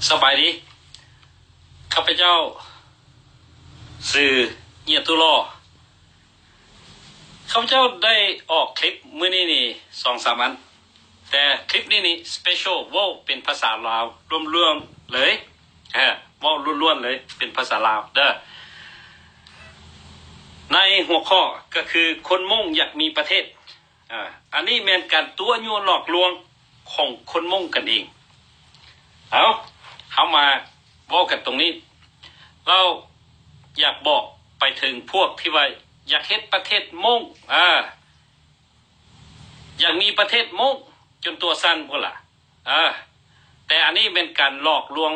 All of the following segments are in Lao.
ສະບາຍດີ, ຂ້າພະເຈົ້າຊື່ ເຫຍຍຕູລໍ. ຂ້າພະເຈົ້າໄດ້ອອກຄລິບມື້ນີ້ນີ້ສອງສາມອັນ, ແຕ່ຄລິບນີ້ນີ້ສະເປຊຽວ ເວົ້າເປັນພາສາລາວລ້ວນໆເລີຍ, ເອີ ເວົ້າລ້ວນໆເລີຍ ເປັນພາສາລາວເດີ້. ໃນຫົວຂໍ້ກໍຄື ຄົນມົ້ງຢາກມີປະເທດ. ອາ ອັນນີ້ແມ່ນການຕົວະຍົວະຫຼອກລວງຂອງຄົນມົ້ງກັນເອງ. ເອົາ, ເຮົາມາເວົ້າກັນຕົງນີ້. ລາວຢາກບອກໄປເຖິງພວກທີ່ວ່າຢາກເຮັດປະເທດມົ້ງ, ອາ ຢາກມີປະເທດມົ້ງຈົນຕົວສັ່ນພຸ້ນລະ. ອາ ແຕ່ອັນນີ້ແມ່ນການຫຼອກລວງ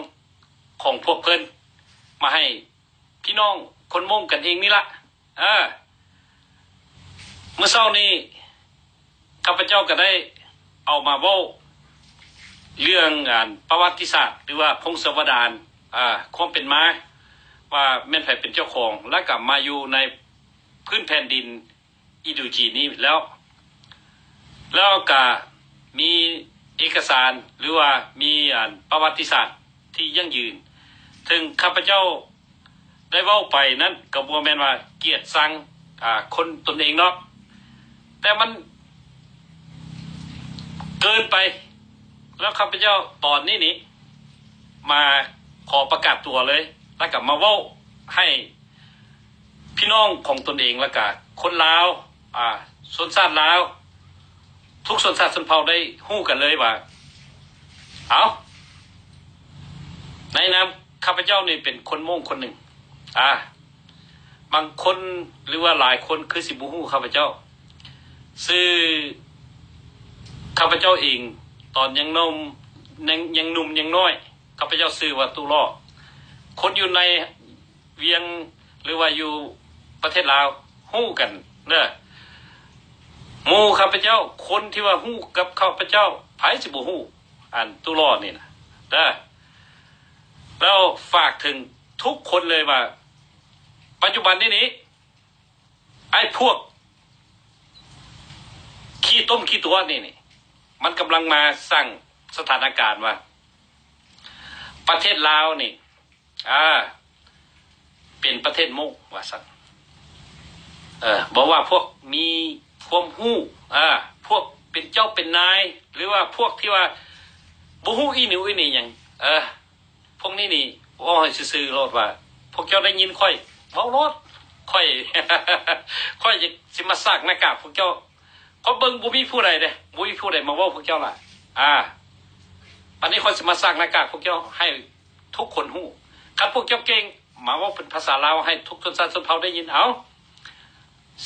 ຂອງພວກເພິ່ນມາໃຫ້ ພີ່ນ້ອງຄົນມົ້ງກັນເອງນີ້ລະ. ເອີ ມື້ເຊົ້ານີ້ ຂ້າພະເຈົ້າກໍໄດ້ເອົາມາເວົ້າເລື່ອງ ອັນ ປະຫວັດຕິສາດ ຫຼືວ່າພົງສະວະດານ ອາ ຄວາມເປັນມາ ວ່າແມ່ນໃຜເປັນເຈົ້າຂອງ ແລ້ວກໍມາຢູ່ໃນພື້ນແຜ່ນດິນ ອິນໂດຈີນນີ້ແລ້ວ, ແລ້ວກະມີເອກະສານ ຫຼືວ່າມີ ອັນ ປະຫວັດຕິສາດທີ່ຢັ້ງຢືນ. ເຖິງຂ້າພະເຈົ້າໄດ້ເວົ້າໄປນັ້ນ ກໍບໍ່ແມ່ນວ່າກຽດຊັງ ອາ ຄົນຕົນເອງເນາະ, ແຕ່ມັນເກີນໄປ. ແລ້ວຂ້າພະເຈົ້າຕອນນີ້ນີ້ ມາຂໍປະກາດຕົວເລີຍ ແລ້ວກໍມາເວົ້າໃຫ້ ພີ່ນ້ອງຂອງຕົນເອງ ແລ້ວກະຄົນລາວ ອາ ຊົນຊາດລາວ ທຸກຊົນຊາດຊົນເຜົ່າໄດ້ຮູ້ກັນເລີຍວ່າ ເອົາ ໃນນາມຂ້າພະເຈົ້ານີ້ເປັນຄົນມົ້ງຄົນໜຶ່ງ, ອາ ບາງຄົນ ຫຼືວ່າຫຼາຍຄົນຄືຊິບໍ່ຮູ້ຂ້າພະເຈົ້າ. ຊື່ຂ້າພະເຈົ້າເອງ ຕອນຍັງໜຸ່ມ ຍັງ ຍັງໜຸ່ມຍັງນ້ອຍ ຂ້າພະເຈົ້າຊື່ວ່າ ຕູ້ລໍ. ຄົນຢູ່ໃນ ວຽງ ຫຼືວ່າຢູ່ປະເທດລາວຮູ້ກັນເດີ້. ໝູ່ຂ້າພະເຈົ້າ ຄົນທີ່ວ່າຮູ້ກັບຂ້າພະເຈົ້າ ໃຜຊິບໍ່ຮູ້ ອັນ ຕູ້ລໍນີ້ນະເດີ້. ແລ້ວຝາກເຖິງທຸກຄົນເລີຍວ່າ ປັດຈຸບັນນີ້ນີ້ ໄອ້ພວກຂີ້ຕົມຂີ້ຕົວະນີ້ນີ້ ມັນກຳລັງມາສ້າງສະຖານະການວ່າ ປະເທດລາວນີ້ ອາ ເປັນປະເທດມົ້ງວ່າຊັ້ນ. ເອີ ບໍ່ວ່າພວກມີຄວາມຮູ້ ອາ ພວກເປັນເຈົ້າເປັນນາຍ ຫຼືວ່າພວກທີ່ວ່າບໍ່ຮູ້ອີ່ໜູອີ່ໜີຫຍັງ ເອີ ພວກນີ້ນີ້ ເວົ້າໃຫ້ຊື່ໆໂລດວ່າ ພວກເຈົ້າໄດ້ຍິນຂ້ອຍເວົ້າໂລດ, ຂ້ອຍ ຂ້ອຍຊິມາສາກໜ້າກາກພວກເຈົ້າ. ຂ້ອຍເບິ່ງບໍ່ມີຜູ້ໃດເດ້ ບໍ່ມີຜູ້ໃດມາເວົ້າພວກເຈົ້າລະ. ອາ ອັນນີ້ຂ້ອຍຊິມາສາກໜ້າກາກພວກເຈົ້າໃຫ້ ທຸກຄົນຮູ້. ຄັນພວກເຈົ້າເກັ່ງ ມາເວົ້າເປັນພາສາລາວໃຫ້ທຸກຊົນຊາດຊົນເຜົ່າໄດ້ຍິນ. ເອົາ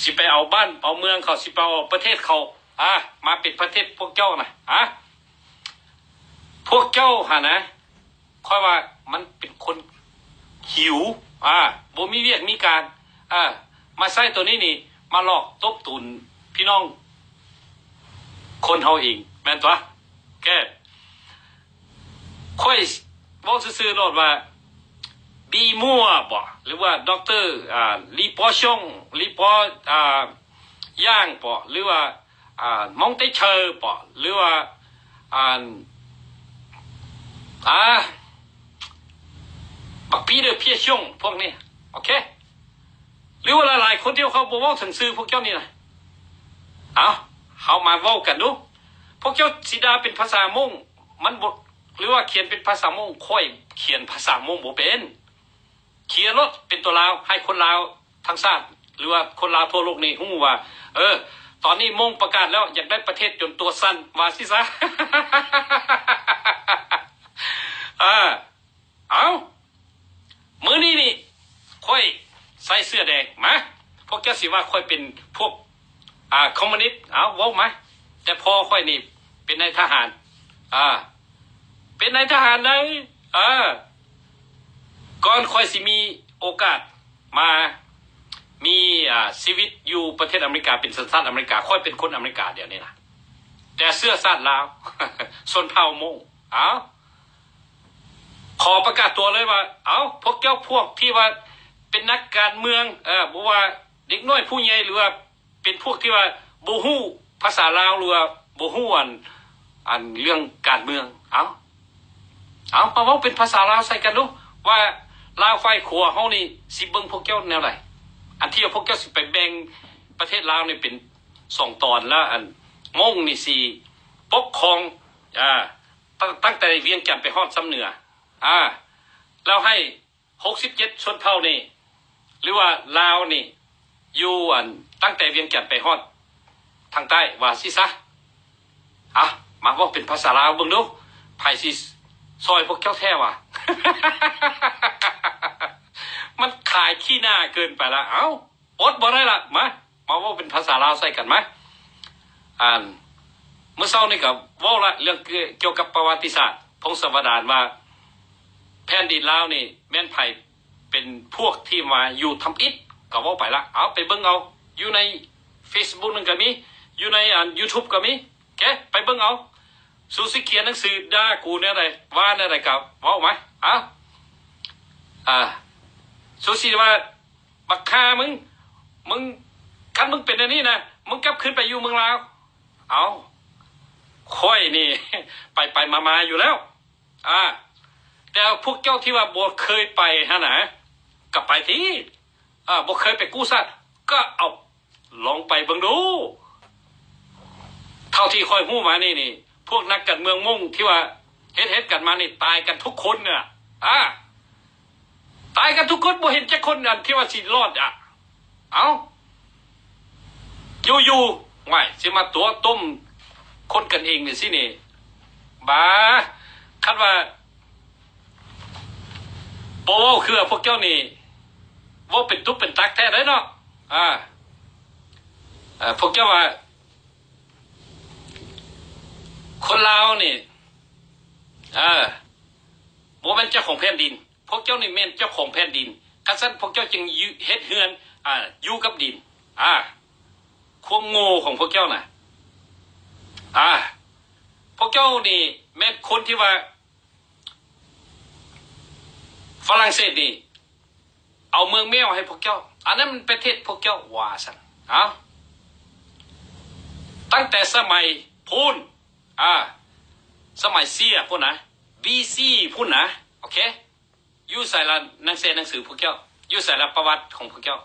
ຊິໄປເອົາບ້ານເອົາເມືອງເຂົາ ຊິໄປເອົາປະເທດເຂົາ ອາ ມາເປັນປະເທດພວກເຈົ້ານະ. ອາ ພວກເຈົ້າຫັ້ນນະ ຂ້ອຍວ່າມັນເປັນຄົນຫິວ ອາ ບໍ່ມີວຽກມີການ ອາ ມາໃຊ້ໂຕນີ້ນີ້ ມາຫຼອກຕົບຕຸນພີ່ນ້ອງຄົນເຮົາເອງ ແມ່ນຕົວະ? ແກ ຂ້ອຍເວົ້າຊື່ໆໂລດວ່າ ບີມົວບໍ ຫຼືວ່າ ດັອກເຕີ ອາ ລີປໍຊອງ ລີປໍ ອາ ຢ່າງບໍ ຫຼືວ່າ ອາ ມອງເຕເຊີບໍ ຫຼືວ່າ ອັນ ອາ ບັກປີເດີ ພຽຊອງ ພວກນີ້ ໂອເຄ ຫຼືວ່າຫຼາຍໆຄົນທີ່ເຂົາບໍ່ເວົ້າເຖິງຊື່ພວກເຈົ້ານີ້ນະ. ເອົາ ເຮົາມາເວົ້າກັນດູ ພວກເຈົ້າຊິດ່າເປັນພາສາມົ້ງ ມັນບໍ່ ຫຼືວ່າຂຽນເປັນພາສາມົ້ງ ຂ້ອຍຂຽນພາສາມົ້ງບໍ່ເປັນ. ຂຽນໂລດເປັນຕົວລາວ ໃຫ້ຄົນລາວທັງຊາດ ຫຼືວ່າຄົນລາວທົ່ວໂລກນີ້ຮູ້ວ່າ ເອີ ຕອນນີ້ມົ້ງປະກາດແລ້ວ ຢາກໄດ້ປະເທດຈົນຕົວສັ່ນ ວ່າຊີ້ຊະ. ເອີ ເອົາ ມື້ນີ້ນີ້ ຂ້ອຍໃສ່ເສື້ອແດງ ມາ ພວກເຈົ້າຊິວ່າຂ້ອຍເປັນພວກ ອາ ຄອມມູນິດ ເອົາ ເວົ້າມາ. ແຕ່ພໍ່ຂ້ອຍນີ້ເປັນນາຍທະຫານ ອາ ເປັນນາຍທະຫານໃດ ເອີ ກ່ອນຂ້ອຍຊິມີໂອກາດມາມີ ອາ ຊີວິດຢູ່ປະເທດອາເມລິກາ ເປັນສັນຊາດອາເມລິກາ ຂ້ອຍເປັນຄົນອາເມລິກາດຽວນີ້ນະ ແຕ່ເຊື້ອຊາດລາວ ຊົນເຜົ່າມົ້ງ. ເອົາ ຂໍປະກາດຕົວເລີຍວ່າ ເອົາ ພວກເຈົ້າພວກທີ່ວ່າເປັນນັກການເມືອງ ເອີ ບໍ່ວ່າເດັກນ້ອຍຜູ້ໃຫຍ່ ຫຼືວ່າເປັນພວກທີ່ວ່າບໍ່ຮູ້ພາສາລາວ ຫຼືວ່າບໍ່ຮູ້ອັນ ອັນເລື່ອງການເມືອງ ເອົາ ເອົາ ມາເວົ້າເປັນພາສາລາວໃສ່ກັນດູ ວ່າລາວຝ່າຍຂວາເຮົານີ້ຊິເບິ່ງພວກເຈົ້າແນວໃດ? ອັນທີ່ວ່າພວກເຈົ້າຊິໄປແບ່ງປະເທດລາວນີ້ເປັນສອງຕອນ ແລ້ວອັນມົ້ງນີ້ຊິປົກຄອງ ອ່າ ຕັ້ງ ຕັ້ງແຕ່ວຽງຈັນໄປຮອດຊຳເໜືອ ອ່າ ແລ້ວໃຫ້ຫົກສິບເຈັດຊົນເຜົ່ານີ້ ຫຼືວ່າລາວນີ້ ຢູ່ອັນ ຕັ້ງແຕ່ວຽງຈັນໄປຮອດທາງໃຕ້ ວ່າຊີ້ຊະ. ອ່ະ ມາເວົ້າເປັນພາສາລາວເບິ່ງດູ ໃຜຊິຊ່ອຍພວກເຈົ້າແທ້ວະ? ມັນຂາຍຂີ້ໜ້າເກີນໄປລະ. ເອົ້າ ອົດບໍ່ໄດ້ລະ ມາ ມາເວົ້າເປັນພາສາລາວໃສ່ກັນມາ. ອັນ ມື້ເຊົ້ານີ້ກໍເວົ້າລະ ເລື່ອງກ່ຽວກັບປະຫວັດຕິສາດ ພົງສະວະດານວ່າ ແຜ່ນດິນລາວນີ້ແມ່ນໃຜ ເປັນພວກທີ່ມາຢູ່ທຳອິດ ກໍເວົ້າໄປລະ. ເອົາ ໄປເບິ່ງເອົາ ຢູ່ໃນເຟສບຸກນັ້ນກໍມີ ຢູ່ໃນອັນຢູທູບກໍມີ ໂອເຄ ໄປເບິ່ງເອົາ. ສູຊິຂຽນໜັງສືດ່າກູແນວໃດ ວ່າແນວໃດກໍເວົ້າມາ. ເອົາ ອ່າ ສູຊິວ່າ ບັກຂ້າມຶງ ມຶງ ຄັນມຶງເປັນອັນນີ້ນະ ມຶງກັບຄືນໄປຢູ່ເມືອງລາວ. ເອົາ ຂ້ອຍນີ້ ໄປໄປມາມາຢູ່ແລ້ວ ອ່າ ແຕ່ພວກເຈົ້າທີ່ວ່າບໍ່ເຄີຍໄປຫັ້ນນະ ກໍໄປຕິ ອ່າ ບໍ່ເຄີຍໄປກູ້ຊາດ ກໍເອົາ ລອງໄປເບິ່ງດູ. ເທົ່າທີ່ຂ້ອຍຮູ້ມານີ້ນີ້ ພວກນັກການເມືອງມົ້ງທີ່ວ່າເຮັດ ເຮັດກັນມານີ້ ຕາຍກັນທຸກຄົນນະ ອ່າ ຕາຍກັນທຸກຄົນ ບໍ່ເຫັນຈັກຄົນອັນທີ່ວ່າຊິລອດອະ. ເອົ້າ ຢູ່ໆ ຫວາຍ ຊິມາຕົວະຕົ້ມຄົນກັນເອງນີ້ຊິນີ້ ບາ ຄັນວ່າບໍ່ເວົ້າເຄືອພວກເຈົ້ານີ້ ເວົ້າເປັນຕຸບເປັນຕັກແທ້ເດ້ເນາະ. ອ່າ ເອີ ພວກເຈົ້າວ່າ ຄົນລາວນີ້ ເອີ ບໍ່ແມ່ນເຈົ້າຂອງແຜ່ນດິນ. ພວກເຈົ້ານີ້ແມ່ນເຈົ້າຂອງແຜ່ນດິນ. ຄັນຊັ້ນພວກເຈົ້າຈຶ່ງຢູ່ ເຮັດເຮືອນ ອ່າ ຢູ່ກັບດິນ. ອ່າ ຄວາມໂງ່ຂອງພວກເຈົ້ານະ. ອ່າ ພວກເຈົ້ານີ້ແມ່ນຄົນທີ່ວ່າ ຝຣັ່ງເສດນີ້ ເອົາເມືອງແມວໃຫ້ພວກເຈົ້າ. ອັນນັ້ນມັນປະເທດພວກເຈົ້າ ວ່າຊັ້ນ. ເອົ້າ ຕັ້ງແຕ່ສະໄໝພຸ້ນ ອ່າ ສະໄໝເຊຍພຸ້ນນະ ບີຊີພຸ້ນນະ. ໂອເຄ ຢູ່ໃສລະໜັງເສໜັງສືພວກເຈົ້າ? ຢູ່ໃສລະປະຫວັດຂອງພວກເຈົ້າ?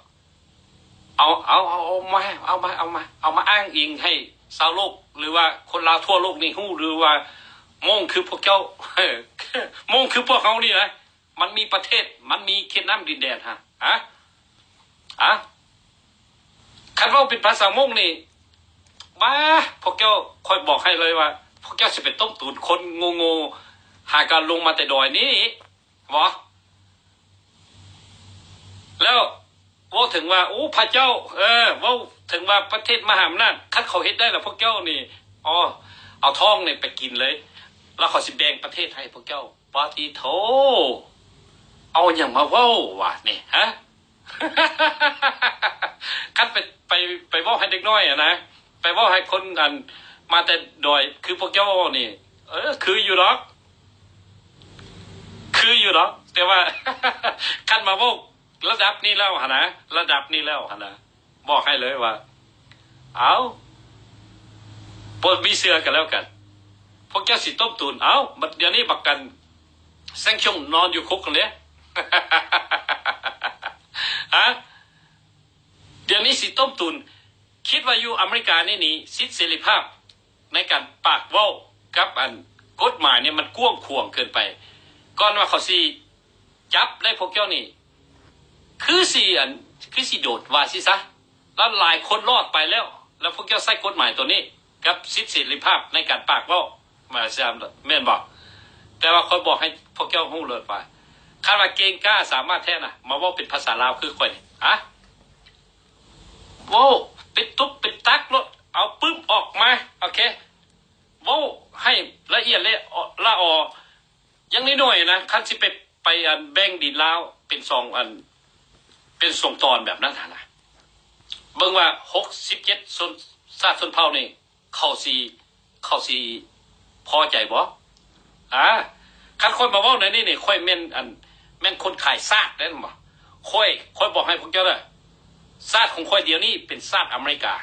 ເອົາ ເອົາ ເອົາ ເອົາມາ ເອົາມາ ເອົາມາ ເອົາມາອ້າງອີງໃຫ້ຊາວໂລກ ຫຼືວ່າຄົນລາວທົ່ວໂລກນີ້ຮູ້ ຫຼືວ່າມົ້ງຄືພວກເຈົ້າ ມົ້ງຄືພວກເຮົານີ້ນະ ມັນມີປະເທດ ມັນມີເຂດນ້ຳດິນແດນຫະ ຫະ ຫະ. ຄັນເວົ້າເປັນພາສາມົ້ງນີ້ ບາ ພວກເຈົ້າ ຂ້ອຍບອກໃຫ້ເລີຍວ່າ ພວກເຈົ້າຊິໄປຕົ້ມຕູນຄົນໂງ່ໆ ຫາກະລົງມາແຕ່ດອຍນີ້ ບໍ່ ແລ້ວເວົ້າເຖິງວ່າ ໂອ້ ພະເຈົ້າ ເອີ ເວົ້າເຖິງວ່າປະເທດມະຫາອຳນາດ ຄັນເຂົາເຮັດໄດ້ລະ ພວກເຈົ້ານີ້ ອໍ ເອົາທອງນີ້ໄປກິນເລີຍ ແລ້ວເຂົາຊິແບ່ງປະເທດໃຫ້ພວກເຈົ້າ. ປາຕິໂທ ເອົາຫຍັງມາເວົ້າວະນີ້ ຫະ? ຄັນໄປ ໄປ ໄປເວົ້າໃຫ້ເດັກນ້ອຍຫັ້ນນະ ໄປເວົ້າໃຫ້ຄົນອັນມາແຕ່ດອຍຄືພວກເຈົ້ານີ້ ເອີ ຄືຢູ່ດອກ ຄືຢູ່ດອກ ແຕ່ວ່າຄັນມາເວົ້າລະດັບນີ້ແລ້ວຫັ້ນນະ ລະດັບນີ້ແລ້ວຫັ້ນນະ ບອກໃຫ້ເລີຍວ່າ ເອົາ ບໍ່ມີເຊື່ອກໍແລ້ວກັນ ພວກເຈົ້າຊິຕົ້ມຕູນ. ເອົ້າ ບັດດຽວນີ້ບັກກັນ ແຊງຊົງນອນຢູ່ຄຸກຫັ້ນເດ້ ຮະ ດຽວນີ້ຊິຕົ້ມຕູນ. ຄິດວ່າຢູ່ອາເມລິການີ້ນີ້ ສິດເສລີພາບໃນການປາກເວົ້າກັບອັນກົດໝາຍນີ້ ມັນກວ້າງຂວາງເກີນໄປ. ກ່ອນວ່າເຂົາຊິຈັບໄດ້ພວກເຈົ້ານີ້ ຄືຊິອັນ ຄືຊິໂດດ ວ່າຊີ້ຊະ. ແລ້ວຫຼາຍຄົນລອດໄປແລ້ວ ແລ້ວພວກເຈົ້າໃຊ້ກົດໝາຍໂຕນີ້ກັບສິດເສລີພາບໃນການປາກເວົ້າ ມາແຊມໂລດ ແມ່ນບໍ່? ແຕ່ວ່າຂ້ອຍບອກໃຫ້ພວກເຈົ້າຮູ້ໂລດວ່າ ຄັນວ່າເກັ່ງກ້າສາມາດແທ້ນະ ມາເວົ້າເປັນພາສາລາວຄືຂ້ອຍນີ້ ຮະ ເວົ້າເປັນຕຸບເປັນຕັກໂລດ ເອົາປຶ້ມອອກມາ ໂອເຄ ເວົ້າໃຫ້ລະອຽດລະອອ ຢ່າງໜ້ອຍໆນະ ຄັນຊິໄປ ໄປອັນແບ່ງດິນລາວເປັນສອງອັນ ເປັນສອງຕອນແບບນັ້ນຫັ້ນນະ ເບິ່ງວ່າຫົກສິບເຈັດຊົນ ຊາດຊົນເຜົ່ານີ້ ເຂົາຊິ ເຂົາຊິພໍໃຈບໍ່? ອາ ຄັນຂ້ອຍມາເວົ້າໃນນີ້ນີ້ ຂ້ອຍແມ່ນອັນ ແມ່ນຄົນຂາຍຊາດເດ້ ແມ່ນບໍ່? ຂ້ອຍ ຂ້ອຍບອກໃຫ້ພວກເຈົ້າເດີ ຊາດຂອງຂ້ອຍດຽວນີ້ເປັນຊາດອາເມລິກາ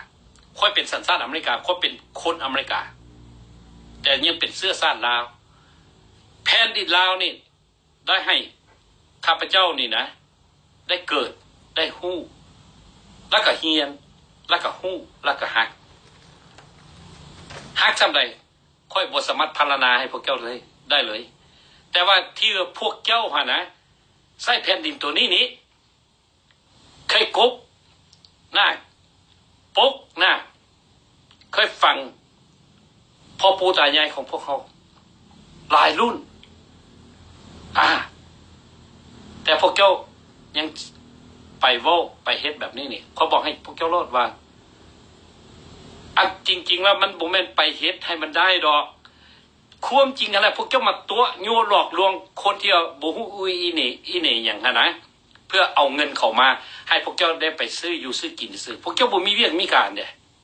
ຂ້ອຍເປັນສັນຊາດອາເມລິກາ ຂ້ອຍເປັນຄົນອາເມລິກາ ແຕ່ຍັງເປັນເຊື້ອຊາດລາວ. ແຜ່ ຜ່ນດິນລາວນີ້ ໄດ້ໃຫ້ຂ້າພະເຈົ້ານີ້ນະ ໄດ້ເກີດ ໄດ້ຮູ້ ແລ້ວກໍຮຽນ ແລ້ວກໍຮູ້ ແລ້ວກໍຮັກ. ຮັກສ່ຳໃດ ຂ້ອຍບໍ່ສາມາດພັນລະນາໃຫ້ພວກເຈົ້າເລີຍ ໄດ້ເລີຍ. ແຕ່ວ່າທີ່ພວກເຈົ້າຫັ້ນນະ ໃຊ້ແຜ່ນດິນໂຕນີ້ນີ້ ເຄີຍກົບນາກ ປົກນາກ ເຄີຍຝັງພໍ່ປູ່ຕາຍາຍຂອງພວກເຮົາຫຼາຍລຸ້ນ. ອາ ແຕ່ພວກເຈົ້າຍັງໄປເວົ້າໄປເຮັດແບບນີ້ນີ້ ຂ້ອຍບອກໃຫ້ພວກເຈົ້າໂລດວ່າ ອັນຈິງໆແລ້ວມັນບໍ່ແມ່ນໄປເຮັດໃຫ້ມັນໄດ້ດອກ. ຄວາມຈິງຫັ້ນແຫຼະ ພວກເຈົ້າມາຕົວະຍົວະຫຼອກລວງຄົນທີ່ວ່າບໍ່ຮູ້ອີ່ຫຍັງອີ່ເໜຫຍັງຫັ້ນນະ ເພື່ອເອົາເງິນເຂົ້າມາໃຫ້ພວກເຈົ້າໄດ້ໄປຊື້ຢູ່ຊື້ກິນຊື່ໆ. ພວກເຈົ້າບໍ່ມີວຽກມີການເດ້.